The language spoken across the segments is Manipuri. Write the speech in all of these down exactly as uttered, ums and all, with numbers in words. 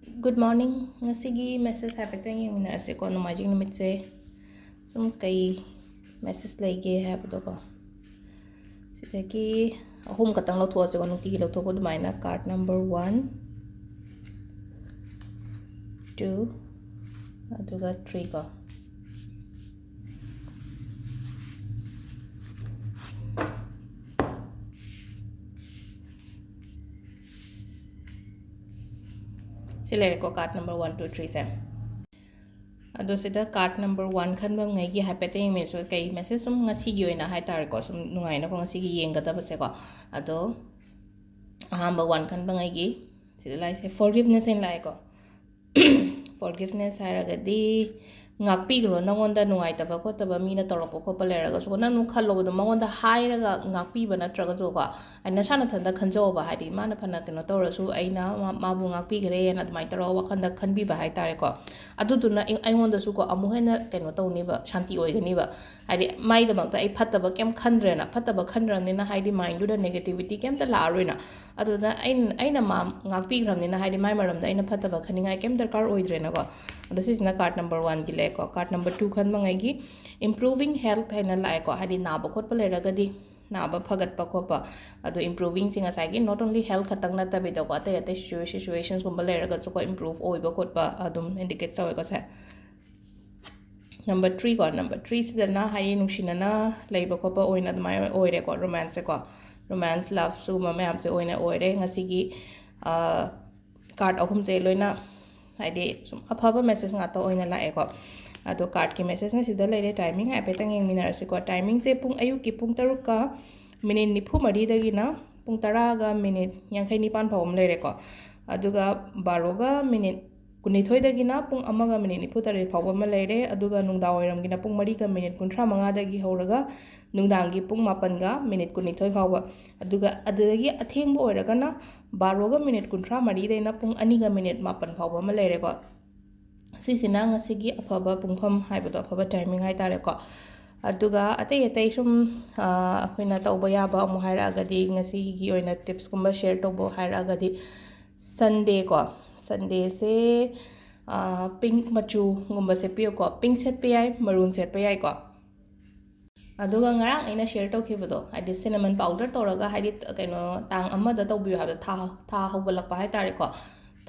Good morning. ꯉꯁꯤꯒꯤ message ꯍꯥꯏꯐꯦꯠꯇꯪ ꯌꯦꯡꯃꯤꯟꯅꯔꯁꯤꯀꯣ, ꯅꯣꯡꯃꯥꯏꯖꯤꯡ ꯅꯨꯃꯤꯠꯁꯦ ꯁꯨꯝ ꯀꯩ message ꯂꯩꯒꯦ ꯍꯥꯏꯕꯗꯣꯀꯣ꯫ ꯁꯤꯗꯒꯤ ꯑꯍꯨꯝ ꯈꯛꯇꯪ ꯂꯧꯊꯣꯛꯑꯁꯤꯀꯣ, ꯅꯨꯡꯇꯤꯒꯤ ꯂꯧꯊꯣꯛꯄ ꯑꯗꯨꯃꯥꯏꯅ, card number one, two, ꯑꯗꯨꯒ three ꯀꯣ꯫ ꯁꯤ ꯂꯩꯔꯦꯀꯣ, card number one, two, three ꯁꯦ꯫ ꯑꯗꯣ ꯁꯤꯗ card number one ꯈꯟꯕꯉꯩꯒꯤ ꯍꯥꯏꯐꯦꯠꯇ ꯌꯦꯡꯃꯤꯟꯅꯁꯨ, ꯀꯩ message ꯁꯨꯝ ꯉꯁꯤꯒꯤ ꯑꯣꯏꯅ ꯍꯥꯏꯇꯥꯔꯦꯀꯣ, ꯁꯨꯝ ꯅꯨꯡꯉꯥꯏꯅꯀꯣ ꯉꯁꯤꯒꯤ ꯌꯦꯡꯒꯗꯕꯁꯦꯀꯣ꯫ ꯑꯗꯣ ꯑꯍꯥꯟꯕ one ꯈꯟꯕꯉꯩꯒꯤ ꯁꯤꯗ ꯂꯥꯛꯏꯁꯦ forgiveness ꯑꯣꯏꯅ ꯂꯥꯛꯑꯦꯀꯣ꯫ Forgiveness ꯍꯥꯏꯔꯒꯗꯤ ꯉꯥꯛꯄꯤꯈ꯭ꯔꯣ, ꯅꯪꯉꯣꯟꯗ ꯅꯨꯡꯉꯥꯏꯇꯕ ꯈꯣꯠꯇꯕ ꯃꯤꯅ ꯇꯧꯔꯛꯄ ꯈꯣꯠꯄ ꯂꯩꯔꯒꯁꯨ, ꯅꯪ ꯑꯗꯨꯝ ꯈꯜꯂꯣꯕ, ꯑꯗꯨꯝ ꯃꯉꯣꯟꯗ ꯍꯥꯏꯔꯒ ꯉꯥꯛꯄꯤꯕ ꯅꯠꯇ꯭ꯔꯒꯁꯨꯀꯣ, ꯍꯥꯏꯗꯤ ꯅꯁꯥ ꯅꯊꯟꯗ ꯈꯟꯖꯧꯑꯣꯕ, ꯍꯥꯏꯗꯤ ꯃꯥꯅ ꯐꯅ ꯀꯩꯅꯣ ꯇꯧꯔꯁꯨ ꯑꯩꯅ ꯃꯥ-, ꯃꯥꯕꯨ ꯉꯥꯛꯄꯤꯈ꯭ꯔꯦꯅ ꯑꯗꯨꯃꯥꯏꯅ ꯇꯧꯔꯒ ꯋꯥꯈꯜꯗ ꯈꯟꯕꯤꯕ ꯍꯥꯏꯇꯥꯔꯦꯀꯣ꯫ ꯑꯗꯨꯗꯨꯅ ꯑꯩ-, ꯑꯩꯉꯣꯟꯗꯁꯨꯀꯣ ꯑꯃꯨꯛ ꯍꯦꯟꯅ ꯀꯩꯅꯣ ꯇꯧꯅꯤꯕ, ꯁꯥꯟꯇꯤ ꯑꯣꯏꯒꯅꯤꯕ꯫ ꯍꯥꯏꯗꯤ ꯃꯥꯏꯗꯃꯛꯇ ꯑꯩ ꯐꯠꯇꯕ ꯀꯩꯝ ꯈꯟꯗ꯭ꯔꯦꯅ, ꯐꯠꯇꯕ ꯈꯟꯗ꯭ꯔꯕꯅꯤꯅ ꯍꯥꯏꯗꯤ mind ꯗꯨꯗ negativity ꯀꯩꯝꯇ ꯂꯥꯛꯑꯔꯣꯏꯅ꯫ ꯑꯗꯨꯗ ꯑꯩꯅ, ꯑꯩꯅ ꯃꯥ ꯉꯥꯛꯄꯤꯈ꯭ꯔꯕꯅꯤꯅ ꯍꯥꯏꯗꯤ ꯃꯥꯏ ꯃꯔꯝꯗ ꯑꯩꯅ ꯐꯠꯇꯕ ꯈꯟꯅꯤꯡꯉꯥꯏ ꯀꯩꯝ ꯗꯔꯀꯥꯔ ꯑꯣꯏꯗ꯭ꯔꯦꯅꯀꯣ꯫ ꯑꯗꯣ ꯁꯤꯁꯤꯅ card number one ꯒꯤ ꯂꯩꯀꯣ꯫ Card number two ꯈꯟꯕꯉꯩꯒꯤ improving health ꯍꯥꯏꯅ ꯂꯥꯛꯑꯦꯀꯣ, ꯍꯥꯏꯗꯤ ꯅꯥꯕ ꯈꯣꯠꯄ ꯂꯩꯔꯒꯗꯤ ꯅꯥꯕ ꯐꯒꯠꯄ ꯈꯣꯠꯄ꯫ ꯑꯗꯣ improving ꯁꯦ ꯉꯁꯥꯏꯒꯤ not only health ꯈꯛꯇꯪ ꯅꯠꯇꯕꯤꯗꯀꯣ, ꯑꯇꯩ ꯑꯇꯩ situa-, situation ꯒꯨꯝꯕ ꯂꯩꯔꯒꯁꯨꯀꯣ improve ꯑꯣꯏꯕ ꯈꯣꯠꯄ ꯑꯗꯨꯝ indicate ꯇꯧꯋꯦꯀꯣ ꯁꯦ꯫ Number three ꯀꯣ, number three ꯁꯤꯗꯅ ꯍꯥꯏꯗꯤ ꯅꯨꯡꯁꯤꯅꯅ ꯂꯩꯕ ꯈꯣꯠꯄ ꯑꯣꯏꯅ ꯑꯗꯨꯃꯥꯏꯅ ꯑꯣꯏꯔꯦꯀꯣ, romance ꯁꯦꯀꯣ꯫ Romance, love ꯁꯤꯒꯨꯝꯕ ꯃꯌꯥꯝꯁꯦ ꯑꯣꯏꯅ ꯑꯣꯏꯔꯦ ꯉꯁꯤꯒꯤ, ꯑ, card ꯑꯍꯨꯝꯁꯦ ꯂꯣꯏꯅ ꯍꯥꯏꯗꯤ ꯁꯨꯝ ꯑꯐꯕ message ꯉꯥꯛꯇ ꯑꯣꯏꯅ ꯂꯥꯛꯑꯦꯀꯣ꯫ ꯑꯗꯣ card ꯀꯤ message ꯅ ꯁꯤꯗ ꯂꯩꯔꯦ, timing ꯍꯥꯏꯐꯦꯠꯇꯪ ꯌꯦꯡꯃꯤꯟꯅꯔꯁꯤꯀꯣ꯫ Timing ꯁꯦ ꯄꯨꯡ, ꯑꯌꯨꯛꯀꯤ ꯄꯨꯡ ꯇꯔꯨꯛꯀ minute ꯅꯤꯐꯨ ꯃꯔꯤꯗꯒꯤꯅ ꯄꯨꯡ ꯇꯔꯥꯒ minute ꯌꯥꯡꯈꯩ ꯅꯤꯄꯥꯟ ꯐꯥꯎꯕ ꯑꯃ ꯂꯩꯔꯦꯀꯣ꯫ ꯑꯗꯨꯒ ꯕꯥꯔꯣꯒ minute ꯀꯨꯟꯅꯤꯊꯣꯏꯗꯒꯤꯅ ꯄꯨꯡ ꯑꯃꯒ minute ꯅꯤꯐꯨ ꯇꯔꯦꯠ ꯐꯥꯎꯕ ꯑꯃ ꯂꯩꯔꯦ꯫ ꯑꯗꯨꯒ ꯅꯨꯡꯗꯥꯡꯋꯥꯏꯔꯝꯒꯤꯅ ꯄꯨꯡ ꯃꯔꯤꯒ minute ꯀꯨꯟꯊ꯭ꯔꯥ ꯃꯉꯥꯗꯒꯤ ꯍꯧꯔꯒ ꯅꯨꯡꯗꯥꯡꯒꯤ ꯄꯨꯡ ꯃꯥꯄꯟꯒ minute ꯀꯨꯟꯅꯤꯊꯣꯏ ꯐꯥꯎꯕ꯫ ꯑꯗꯨꯒ ꯑꯗꯨꯗꯒꯤ ꯑꯊꯦꯡꯕ ꯑꯣꯏꯔꯒꯅ ꯕꯥꯔꯣꯒ minute ꯀꯨꯟꯊ꯭ꯔꯥ ꯃꯔꯤꯗꯩꯅ ꯄꯨꯡ ꯑꯅꯤꯒ minute ꯃꯥꯄꯟ ꯐꯥꯎꯕ ꯑꯃ ꯂꯩꯔꯦꯀꯣ꯫ ꯁꯤꯁꯤꯅ ꯉꯁꯤꯒꯤ ꯑꯐꯕ ꯄꯨꯡꯐꯝ ꯍꯥꯏꯕꯗꯣ, ꯑꯐꯕ timing ꯍꯥꯏꯇꯥꯔꯦꯀꯣ꯫ ꯑꯗꯨꯒ ꯑꯇꯩ ꯑꯇꯩ ꯁꯨꯝ, ꯑ, ꯑꯩꯈꯣꯏꯅ ꯇꯧꯕ ꯌꯥꯕ ꯑꯃꯨꯛ ꯍꯥꯏꯔꯛꯑꯒꯗꯤ, ꯉꯁꯤꯒꯤ ꯑꯣꯏꯅ tips ꯀꯨꯝꯕ share ꯇꯧꯕ ꯍꯥꯏꯔꯛꯑꯒꯗꯤ, Sunday ꯀꯣ, ꯁꯟꯗꯦꯁꯦ ꯄꯤꯡꯛ ꯃꯆꯨꯒꯨꯝꯕ ꯁꯦꯠꯄꯤꯌꯨꯀꯣ꯫ ꯄꯤꯡꯛ ꯁꯦꯠꯄ ꯌꯥꯏ, ꯃꯔꯨꯟ ꯁꯦꯠꯄ ꯌꯥꯏꯀꯣ꯫ ꯑꯗꯨꯒ ꯉꯔꯥꯡ ꯑꯩꯅ ꯁꯤꯌꯔ ꯇꯧꯈꯤꯕꯗꯣ, ꯍꯥꯏꯗꯤ ꯁꯤꯅꯃꯟ ꯄꯥꯎꯗꯔ ꯇꯧꯔꯒ, ꯍꯥꯏꯗꯤ ꯀꯩꯅꯣ, ꯇꯥꯡ ꯑꯃꯗ ꯇꯧꯕꯤꯌꯨ ꯍꯥꯏꯕꯗꯣ, ꯊꯥ ꯊꯥ ꯍꯧꯒꯠꯂꯛꯄ ꯍꯥꯏꯇꯥꯔꯦꯀꯣ,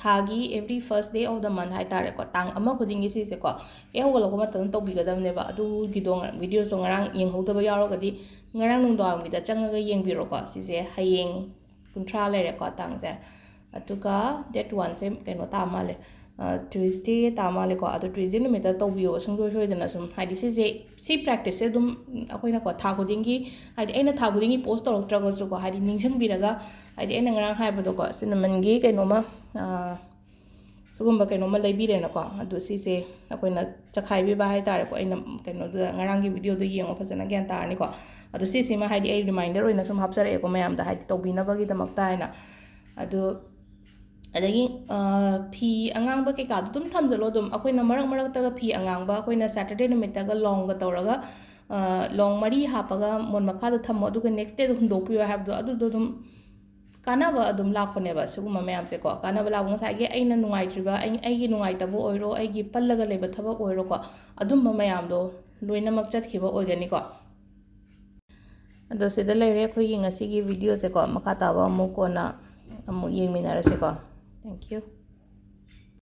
ꯊꯥꯒꯤ every first day of the month ꯍꯥꯏꯇꯥꯔꯦꯀꯣ, ꯇꯥꯡ ꯑꯃ ꯈꯨꯗꯤꯡꯒꯤ ꯁꯤꯁꯦꯀꯣ, ꯍꯦꯛ ꯍꯧꯒꯠꯂꯛꯄ ꯃꯇꯝꯗ ꯇꯧꯕꯤꯒꯗꯕꯅꯦꯕ꯫ ꯑꯗꯨꯒꯤꯗꯣ ꯉ- ꯚꯤꯗꯤꯑꯣꯁꯇꯣ ꯉꯔꯥꯡ ꯌꯦꯡꯍꯧꯗꯕ ꯌꯥꯎꯔꯒꯗꯤ, ꯉꯔꯥꯡ ꯅꯨꯡꯗꯥꯡꯒꯤꯗ ꯆꯪꯉꯒ ꯌꯦꯡꯕꯤꯔꯣꯀꯣ꯫ ꯁꯤꯁꯦ ꯍꯌꯦꯡ ꯀꯨꯟꯊ꯭ꯔꯥ ꯂꯩꯔꯦꯀꯣ, ꯇꯥꯡꯁꯦ꯫ ꯑꯗꯨꯒ ꯗꯦꯠ ꯋꯥꯟꯁꯦ ꯀꯩꯅꯣ ꯇꯥ ꯃꯥꯜꯂꯦ, ꯇ꯭ꯌꯨꯁꯗꯦ ꯇꯥ ꯃꯥꯜꯂꯦꯀꯣ꯫ ꯑꯗꯣ ꯇ꯭ꯌꯨꯁꯗꯦ ꯅꯨꯃꯤꯠꯇ ꯇꯧꯕꯤꯌꯣꯕ, ꯁꯨꯡꯁꯣꯏ ꯁꯣꯏꯗꯅ꯫ ꯁꯨꯝ ꯍꯥꯏꯗꯤ ꯁꯤꯁꯦ, ꯁꯤ ꯄ꯭ꯔꯦꯛꯇꯤꯁꯁꯦ ꯑꯗꯨꯝ ꯑꯩꯈꯣꯏꯅꯀꯣ, ꯊꯥ ꯈꯨꯗꯤꯡꯒꯤ, ꯍꯥꯏꯗꯤ ꯑꯩꯅ ꯊꯥ ꯈꯨꯗꯤꯡꯒꯤ ꯄꯣꯁ ꯇꯧꯔꯛꯇ꯭ꯔꯒꯁꯨꯀꯣ, ꯍꯥꯏꯗꯤ ꯅꯤꯡꯁꯤꯡꯕꯤꯔꯒ, ꯍꯥꯏꯗꯤ ꯑꯩꯅ ꯉꯔꯥꯡ ꯍꯥꯏꯕꯗꯣꯀꯣ, ꯁꯤꯅꯃꯟꯒꯤ ꯀꯩꯅꯣꯃ, ꯑ, ꯁꯤꯒꯨꯝꯕ ꯀꯩꯅꯣꯝꯃ ꯂꯩꯕꯤꯔꯦꯅꯀꯣ꯫ ꯑꯗꯨ ꯁꯤꯁꯦ ꯑꯩꯈꯣꯏꯅ ꯆꯈꯥꯏꯕꯤꯕ ꯍꯥꯏꯇꯥꯔꯦꯀꯣ꯫ ꯑꯩꯅ ꯀꯩꯅꯣꯗꯨꯗ, ꯉꯔꯥꯡꯒꯤ ꯚꯤꯗꯤꯑꯣꯗꯣ ꯌꯦꯡꯉꯣ, ꯐꯖꯅ ꯒ꯭ꯌꯥꯟ ꯇꯥꯔꯅꯤꯀꯣ꯫ ꯑꯗꯣ ꯁꯤꯁꯤꯃ ꯍꯥꯏꯗꯤ ꯑꯩ ꯔꯤꯃꯥꯏꯟꯗꯔ ꯑꯣꯏꯅ ꯁꯨꯝ ꯍꯥꯞꯆꯔꯛꯑꯦꯀꯣ, ꯃꯌꯥꯝꯗ ꯍꯥꯏꯗꯤ ꯇꯧꯕꯤꯅꯕꯒꯤꯗꯃꯛꯇ ꯍꯥꯏꯅ꯫ ꯑꯗꯨ ꯑꯗꯒꯤ, ꯑ, ꯐꯤ ꯑꯉꯥꯡꯕ ꯀꯩꯀꯥꯗꯣ ꯑꯗꯨꯝ ꯊꯝꯖꯜꯂꯣ꯫ ꯑꯗꯨꯝ ꯑꯩꯈꯣꯏꯅ ꯃꯔꯛ ꯃꯔꯛꯇꯒ ꯐꯤ ꯑꯉꯥꯡꯕ, ꯑꯩꯈꯣꯏꯅ ꯁꯦꯇꯔꯗꯦ ꯅꯨꯃꯤꯠꯇꯒ ꯂꯣꯡꯒ ꯇꯧꯔꯒ, ꯑ, ꯂꯣꯡ ꯃꯔꯤ ꯍꯥꯞꯄꯒ ꯃꯣꯟ ꯃꯈꯥꯗ ꯊꯝꯃꯣ, ꯑꯗꯨꯒ ꯅꯦꯛꯁ ꯗꯦꯗ ꯍꯨꯟꯗꯣꯛꯄꯤꯌꯣ ꯍꯥꯏꯕꯗꯣ, ꯑꯗꯨꯗꯣ ꯑꯗꯨꯝ ꯀꯥꯟꯅꯕ ꯑꯗꯨꯝ ꯂꯥꯛꯄꯅꯦꯕ꯫ ꯁꯤꯒꯨꯝꯕ ꯃꯌꯥꯝꯁꯦꯀꯣ, ꯀꯥꯟꯅꯕ ꯂꯥꯛꯄ, ꯉꯁꯥꯏꯒꯤ ꯑꯩꯅ ꯅꯨꯡꯉꯥꯏꯇ꯭ꯔꯤꯕ, ꯑꯩ-, ꯑꯩꯒꯤ ꯅꯨꯡꯉꯥꯏꯇꯕ ꯑꯣꯏꯔꯣ, ꯑꯩꯒꯤ ꯄꯜꯂꯒ ꯂꯩꯕ ꯊꯕꯛ ꯑꯣꯏꯔꯣꯀꯣ, ꯑꯗꯨꯝꯕ ꯃꯌꯥꯝꯗꯣ ꯂꯣꯏꯅꯃꯛ ꯆꯠꯈꯤꯕ ꯑꯣꯏꯒꯅꯤꯀꯣ꯫ ꯑꯗꯣ ꯁꯤꯗ ꯂꯩꯔꯦ ꯑꯩꯈꯣꯏꯒꯤ ꯉꯁꯤꯒꯤ ꯚꯤꯗꯤꯑꯣꯁꯦꯀꯣ꯫ ꯃꯈꯥ ꯇꯥꯕ ꯑꯃꯨꯛ ꯀꯣꯟꯅ ꯑꯃꯨꯛ ꯌꯦꯡꯃꯤꯟꯅꯔꯁꯤꯀꯣ꯫ Thank you꯫